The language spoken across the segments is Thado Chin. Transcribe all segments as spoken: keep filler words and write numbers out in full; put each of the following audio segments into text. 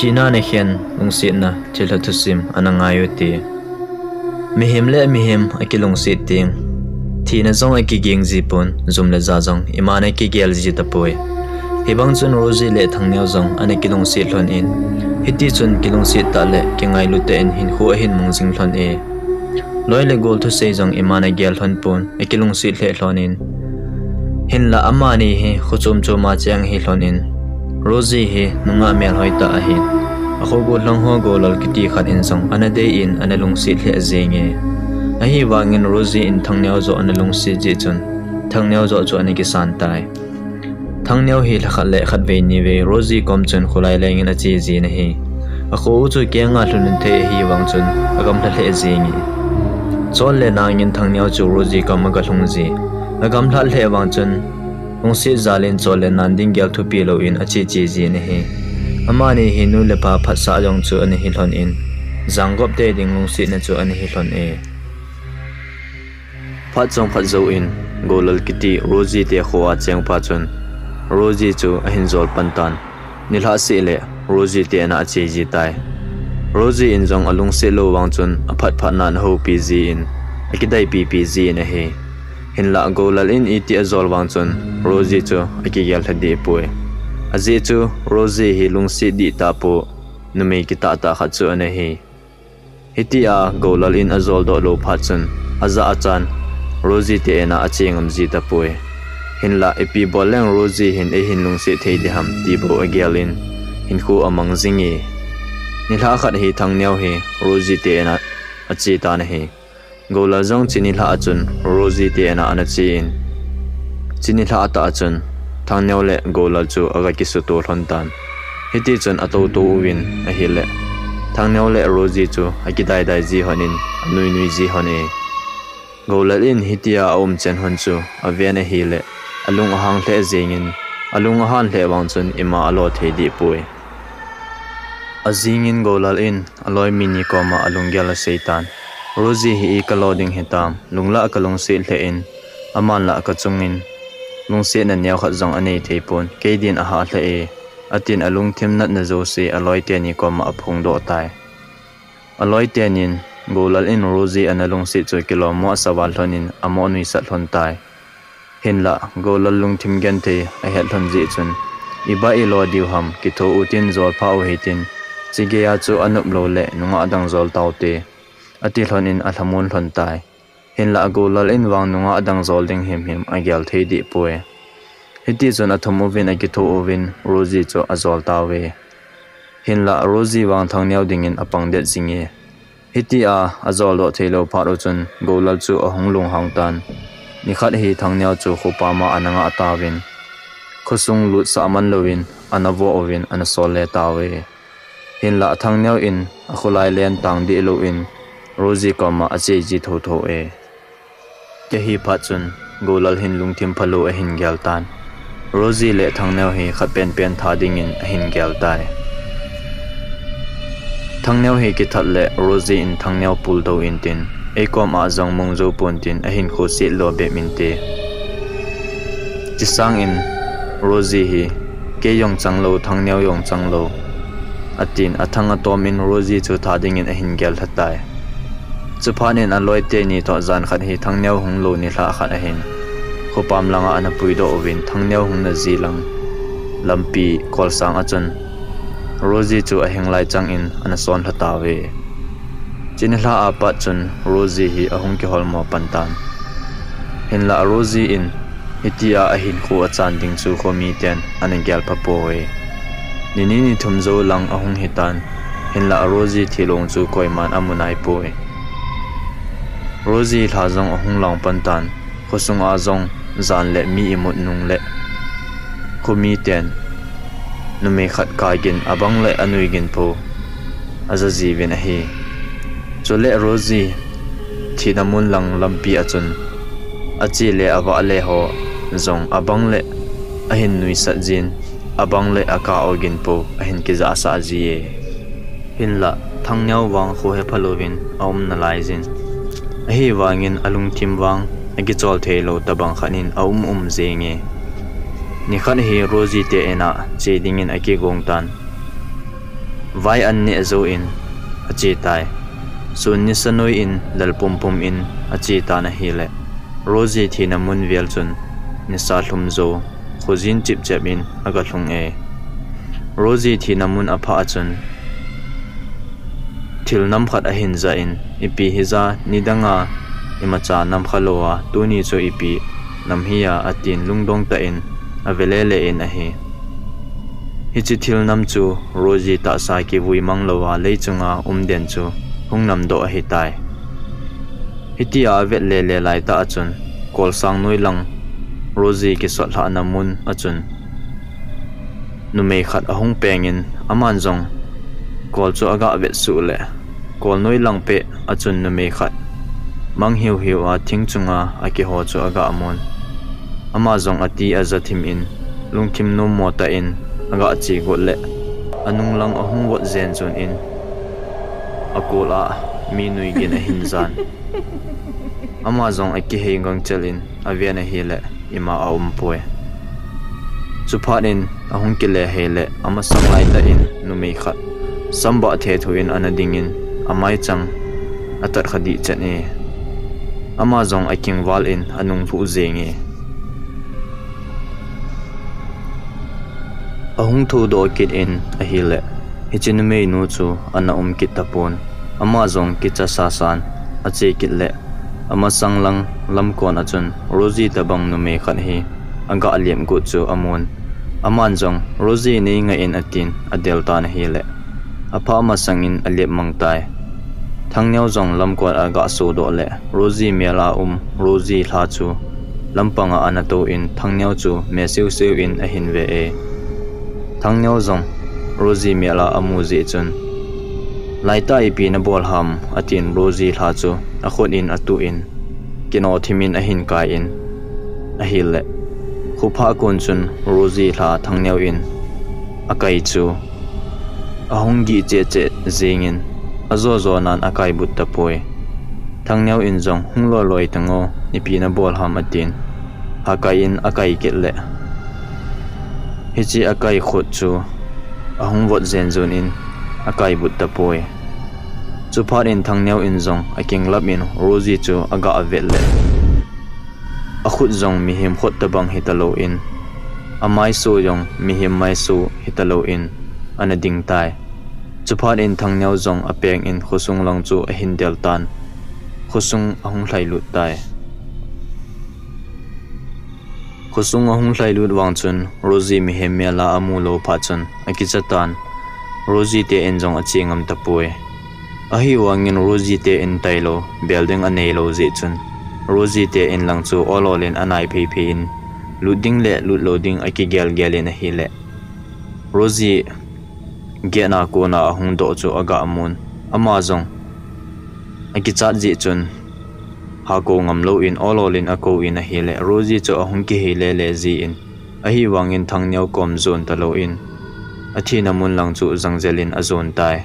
Tina nakhen lungsetna thilha thusim ana ngai u ti. Mihem le mihem akilungset ting. Thina jong akiging jipon, jum le ja jong iman akigel ji tapoi. Hibang chun Rosie le Thangneo jong ana kilungset lhon in. Hiti chun kilungset tah le kingailu tah in hinkho ahin mang jing lhon e. Loi le gol thusei jong iman agel lhon pon, akilungset lheh lhon in. Hinlah amani hi kho chom chom a cheng hi lhon in. Rosie hi nungah melhoi tah ahin. Akho gollhang ho Golal kiti khat in jong ana dei in ana lungset lheh jeng e. Ahivangin Rosie in Thangneo joh ana lungset jeh chun, Thangneo joh chu ana kisan tai. Thangneo hi lhakhat le khatvei nivei Rosie kom chun kholai lengin ache jin ahi. Akho u chu kenga lhun thei ahivang chun agamlha lheh jeng e. Chol le nangin Thangneo chu Rosie kom agalhung ji. Agamlha lheh vang chun lungset jal in chol le nan ding gel thupi louvin ache che jin ahi. Amani hi nu le pa phatsah jong chu ana hi lhon in, janggop tei ding lungsetna chu ana hi lhon e. Phat chomkhat jouvin, Golal kiti Rosie te kho a chengpa chun, Rosie chu ahin jol pan tan. Nilhah seh le Rosie te in'a ache ji tai. Rosie in jong alungset lou vang chun aphat phat nan ahoupi jin, akidaipi pi jin ahi. Hinlah Golal in iti ajol vang chun Rosie chu akigel lha deh poi. Ajeh chu Rosie hi lungset dih tah pon, numei kitah tah khat chu ana hi. Hitia Golal in ajol doh lou phat chun, ajah a chan, Rosie te in'a ache ngam ji tapoi. Hinlah ipi bol leng Rosie hin eihin lungset thei ding ham ti bou agel in, hinkho amang jing e. Nilhah khat hi Thangneo hi Rosie te in'a ache tan ahi. Golal jong chuni lhah a chun Rosie te in'a ana che in, chuni lhah tah a chun Thangneo le Golal chu aga kisuto lhon tan. Hiti chun atou tou uvin ahile, Thangneo le Rosie chu akidai dai ji lhon in, anui nui ji lhon e. Golal in hitia aum chen lhon chu aven ahile, alung ahang lheh jeng in, alung ahan lheh vang chun ima alo thei deh poi. Ajing in Golal in aloi mi ni koma alunggel asei tan. Rosie hi ika lo ding hitam, lunglah kalungset lheh in, aman lah kachung in, lungsetna neo khat jong anei thei pon, kei din ahah lheh e, atin alungthim natna jouse aloi teni koma aphong doh tai. Aloi tenin, Golal in Rosie ana lungset chu kilom mo asa val lhon in amo nuisat lhon tai. Hinlah, Golal lungthim genthei ahet lhon jeh chun, iba ilo diu ham, kitho utin jol pha u hitin, chegei a chu anop lou le nungah dang jol taute, ati lhon in alhamon lhon tai. Hinlah, Golal in vang nungah dang jol ding himhim agel thei deh poi. Hiti chun athum uvin akitho uvin, Rosie chu ajol tauve. Hinlah, Rosie vang Thangneo dingin apang det jing e. Hitia ajol doh thei lou phat u chun Golal chu ahung lunghang tan. Nikhat hi Thangneo chu khopam a ana ngah tauvin, khosung lut sah man louvin ana vo uvin ana sol le tauve. Hinlah Thangneo in akholai len tang deh louvin Rosie koma ache ji thotho e. Ahi phat chun, Golal hin lungthim phalou ahin gel tan. Rosie le Thangneo hi khat penpen tha dingin ahin gel tai. Thangneo hi kithat le Rosie in Thangneo pultou intin, eikom a jong mong jou pontin ahin khoset lo bep inte. Chisang in Rosie hi, kei jong chang lou, Thangneo jong chang lou, atin athang atom in Rosie chu tha dingin ahin gel lha tai. Chuphat in aloi teni toh jan khat hi Thangneo hung lou nilhah khat ahin, khopam langa ana puidoh uvin Thangneo hung na ji lang lampi kolsang a chun Rosie chu ahing lai chang in ana son lha tauve. Chuni lha a pat chun Rosie hi ahung kihol mo pan tan. Hinlah Rosie in hitia ahinkho achan ding chu khomiten ana gel pha poi. Ni ni ni thum jou lang ahung hitan, hinlah Rosie thilong chu koiman amu nai poi. Rosie lha jong ahung lang pan tan, khosung a jong jan le mi imut nung le khomiten numei khat kagin abang le anui gin po aja jiuvin ahi. Chule Rosie thina mun lang lampi a chun ache le avah le ho jong abang le ahin nuisat jin, abang le akah ogin po ahin kijahsah ji e. Hinlah, Thangneo vang kho hepha louvin aum nalai jin. Ahivangin alungthim vang akichol thei lou tabang khat in aum um jeng e. Nikhat hi Rosie te in'a che dingin akigong tan. Vai an neh jou in ache tai. Sun nisa noi in lel pumpum in ache tan ahile, Rosie thina mun vel chun nisa lhum jou, khojin chipchep in aga lhung e. Rosie thina mun aphah a chun thil nam khat ahin ja in, ipi hija nidanga imacha nam khalou a, tuni chu ipi nam hia, atin lungdong tah in ave lele in ahi. Hiche thil nam chu Rosie tahsa kivui mang louva leichunga um den chu hung namdoh ahitai. Hitia avet lele laitah a chun, kolsang noilang Rosie kisotlhahna mun a chun numei khat ahung pengin, aman jong kol chu aga vetsuh le, kol noilang peh a chun numei khat mang hiuhiu a thing chunga akiho chu aga mun. Ama jong ati aja thim in, lungthim nommo tah in aga che got le, anung lang ahung vot jen chun in, akol a mi nui gin ahin jan. Ama jong akihei gangchel in aven ahile, ima aumpoi. Chuphat in ahung kile hei le, amasang laitah in numei khat sambah thethu in ana dingin, amaichang atat kha dih chet e. Ama jong akingval in anung lhuh jenge. Ahung thudoh kit in ahile, hiche numeinu chu ana um kit tapon. Ama jong kicha sasan ache kit le, amasang lang lamkon a chun Rosie tabang numei khat hi aga lep got chu amun. Aman jong, Rosie, nei ngah in, atin adel tan ahile, aphah masang in alep mang tai. Thangneo jong lamkot a aga sodoh le, Rosie mel a um Rosie lha chu lampang a ana tou in, Thangneo chu me siusiu in ahin ve e. Thangneo jong Rosie mel a amu jeh chun, laitah ipi nabol ham, atin Rosie lha chu akhut in atuh in, kino thim in ahin kai in ahile, khuphah kon chun Rosie lha Thangneo in akai chu ahung gih cheh cheh jengin, ajo jo nan akai but tapoi. Thangneo in jong, hung loi loi tango, ipi nabol ham, atin, hakai in akai kit le, hiche akai khut chu ahung vot jen jon in akai but tapoi. Chuphat in Thangneo in jong akinglap in Rosie chu aga vet le, akhut jong mihem khut tabang hitalou in, amaiso jong mihem maiso hitalou in ana ding tai. Chuphat in Thangneo jong apeng in khosung lang chu ahin del tan, khosung ahung lhailut tai. Khosung ahung lhailut vang chun Rosie mihem mel a amu lou phat chun akicha tan. Rosie te in jong ache ngam tapoi. Ahivangin Rosie te in tailou, bel ding aneilou jeh chun, Rosie te in lang chu ol ol in anai phei phei in, lut ding le lut lou ding akigel gel in ahile, Rosie gate a kona ahung doh chu aga mun. Ama jong akichat jeh chun, hakou ngam lou in ol ol in akou in ahile, Rosie chu ahung kihei lele jin, ahivangin Thangneo kom jon talou in, athina mun lang chu jang jel in ajon tai.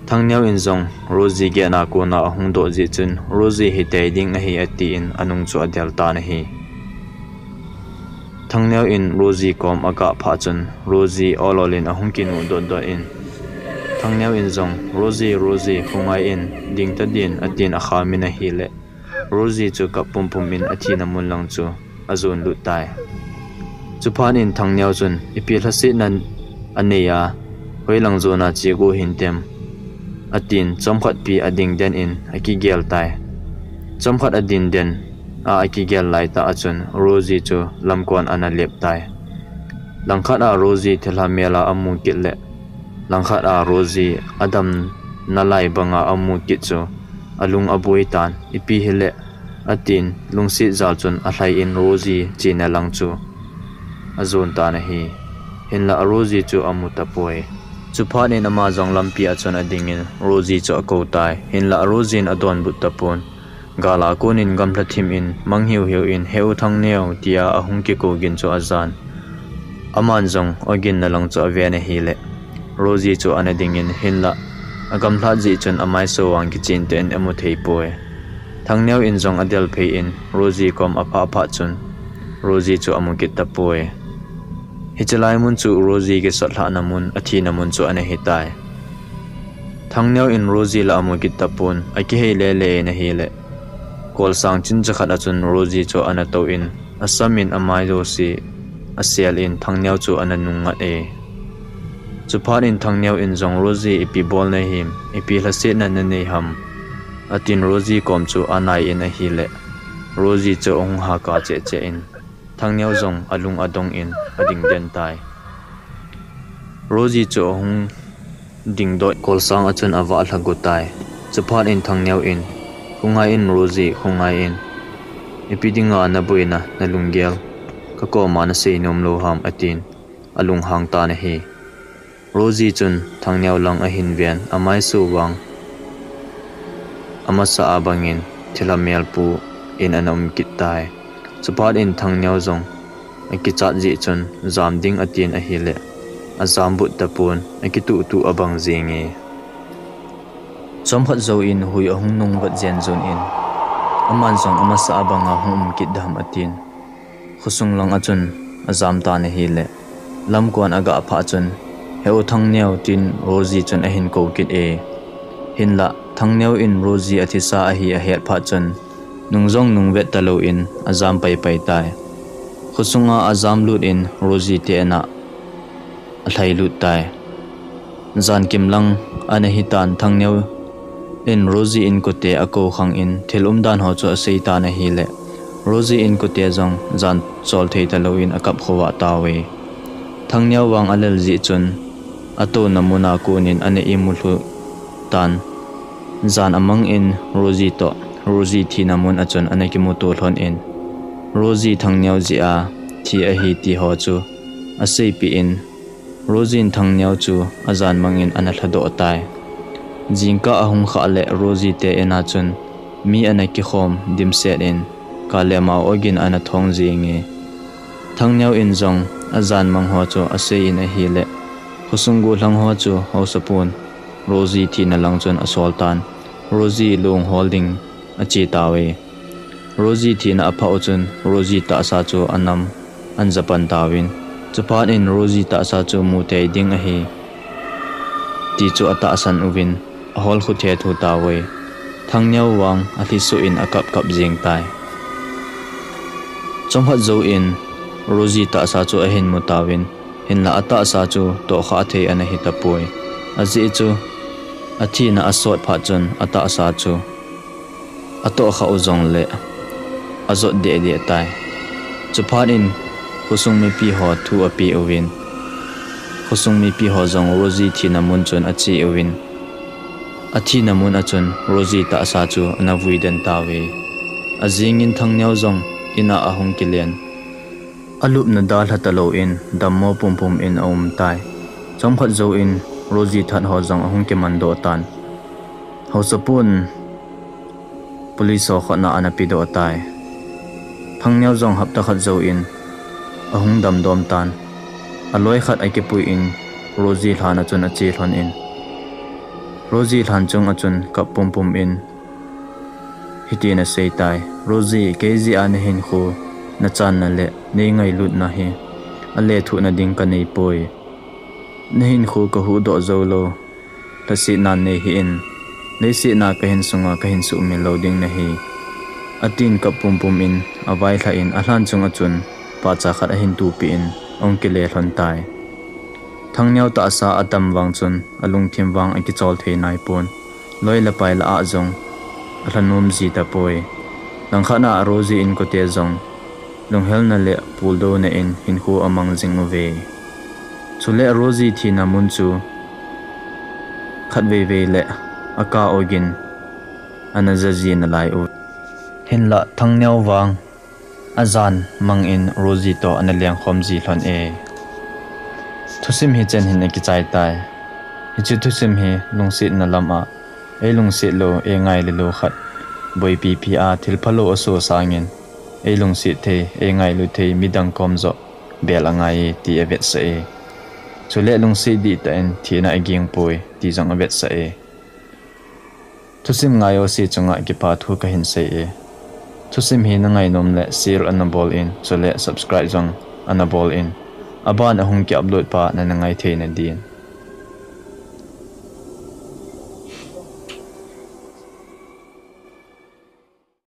Thangneo in jong Rosie gate a kona ahung doh jeh chun, Rosie hitei ding ahi, atin anung chu adel tan ahi. Thangneo in Rosie kom aga phah chun, Rosie ol ol in ahung kinuh dot dot in, Thangneo in jong, Rosie, Rosie, khongai in, ding tadin, atin akham in ahile, Rosie chu kap pumpum in athina mun lang chu ajon lut tai. Chuphat in Thangneo chun, ipi lhasetna anei a, hoilang jona che go hintem, atin chomkhat pi ading den in akigel tai. Chomkhat ading den a akigel laitah a chun Rosie chu lamkon ana lep tai. Langkhat a Rosie thilha mel a amu kit le, langkhat a Rosie adam nalai banga amu kit chu alung aboi tan, ipi hile, atin lungset jal chun alhai in Rosie chena lang chu ajon tan ahi. Hinlah Rosie chu amu tapoi. Chuphat in ama jong lampi a chun adingin Rosie chu akou tai. Hinlah Rosie in adonbut tapon. Gal a konin gamla thim in, mang hiu hiu in, He u Thangneo, tia ahung kikou gin chu ajan. Aman jong aginna lang chu aven ahile, Rosie chu ana dingin, hinlah agamlat jeh chun amaiso vang kichen tah in amu thei poi. Thangneo in jong adel phei in, Rosie kom aphah phah chun, Rosie chu amu kit tapoi. Hiche lai mun chu Rosie kisotlhahna mun, athina mun chu ana hitai. Thangneo in Rosie la amu kit tapon, akihei lele in ahile, kolsang chincha khat a chun Rosie chu ana tou in, asam in amai jouse asel in Thangneo chu ana nungngat e. Chuphat in Thangneo in jong, "Rosie, ipi bol nahim, ipi lhasetna nanei ham?" atin Rosie kom chu anai in ahile, Rosie chu ahung haka cheh cheh in, Thangneo jong alung adong in ading den tai. Rosie chu ahung dingdoh in kolsang a chun avah lhagu tai. Chuphat in Thangneo in, "Khongai in Rosie, khongai in. Ipi dinga naboina, nalunggel kakoma nasei nom lou ham?" atin alunghang tan ahi. Rosie chun Thangneo lang ahin ven, amaisu vang amasa a bangin thilha melpu in ana um kit tai. Chuphat in Thangneo jong akichat jeh chun jam ding atin ahile, ajam but tapon, akituhtuh abang jenge. Chomkhat jouvin hui ahung nung vat jen jun in, aman jong amasa a banga hung um kit dam atin, khosung lang a chun ajam tan ahile, lamkon agah phah chun, "He u Thangneo," tin Rosie chun ahin kou kit e. Hinlah, Thangneo in Rosie athisa ahi ahet phat chun, nung jong nung vet talou in ajam paipai tai. Khosunga ajam lut in Rosie te in a alhai lut tai. Jan kim lang ana hitan, Thangneo in Rosie inkote akou khang in thil umdan ho chu asei tan ahile, Rosie inkote jong jan chol thei talou in akap khovah tauve. Thangneo vang alel jeh chun atouna mun a kon in ana imu lhu tan. Jan amang in Rosie toh, Rosie thina mun a chun ana kimuto lhon in, Rosie Thangneo jeh a thi ahi ti ho chu aseipeh in, Rosie in Thangneo chu ajan mang in ana lhadoh tai. Jingkah ahung khah le Rosie te in a chun mi ana kikhom dimset in, kale mau ogin ana thong jenge. Thangneo in jong ajan mang ho chu asei in ahile, khosung gollhang ho chu haosapun Rosie thina lang chun asol tan, Rosie lung hol ding ache tauve. Rosie thina aphah u chun Rosie tahsa chu anam an japan tauvin, chuphat in Rosie tahsa chu mu thei ding ahi ti chu atahsan uvin, ahol khu thethu tauve. Thangneo vang alhisoh in akap kap jeng tai. Chomkhat jouvin Rosie tahsa chu ahin mu tauvin, hinlah atahsa chu tohkhah thei ana hitapoi. Ajeh chu athina asot phat chun atahsa chu atohkhah u jongle ajot deh deh tai. Chuphat in khosung mipi ho thu apeh uvin, khosung mipi ho jong Rosie thina mun chun ache uvin, athina mun a chun Rosie tahsa chu ana vui den tauve. Ajing in Thangneo jong in a ahung kilen, alupna dalha talou in dammo pumpum in aum tai. Chomkhat jouvin Rosie that ho jong ahung kimandoh tan, haosapun police ho khut a ana pedoh tai. Thangneo jong hapta khat jouvin ahung damdom tan. Aloi khat akipui in Rosie lhan a chun ache lhon in, Rosie lhan chung a chun kap pumpum in hitin asei tai, "Rosie, kei jeh a nahinkho, nachanna le neingailutna hi alethuhna ding kanei poi. Nahinkho kahuhdoh jou lou, lhasetnan nei hih in, leiset a kahin sunga kahin suhmil lou ding nahi," atin kap pumpum in availhah in alhan chung a chun pahcha khat ahin tupeh in ahung kile lhon tai. Thangneo tahsa atam vang chun alungthim vang akichol thei naipon, loi le pai lah a jong alhanom ji tapoi. Langkhat a Rosie inkote jong lunghelna le puldouna in hinkho amang jing uve. Chule Rosie thina mun chu khatvei vei le akah ogin ana jaji nalai u. Hinlah Thangneo vang ajan mang in Rosie toh ana lengkhom ji lhon e. Thusim hi chen hin akichai tai. Hiche thusim hi lungsetna lam a, eilungset lou, eingailu lou khat boipipi a thilphalou asoh sangin, eilungset thei, eingailu thei midang kom joh bel angai e ti avetsah e. Chule lungset dihtah in thina aging poi ti jong avetsah e. Thusim ngai jouse chunga kipa thu kahin sei e. Thusim hi nangainom le share ana bol in, chule subscribe jong ana bol in. Aban ahung ki upload pa nana ngai theina din.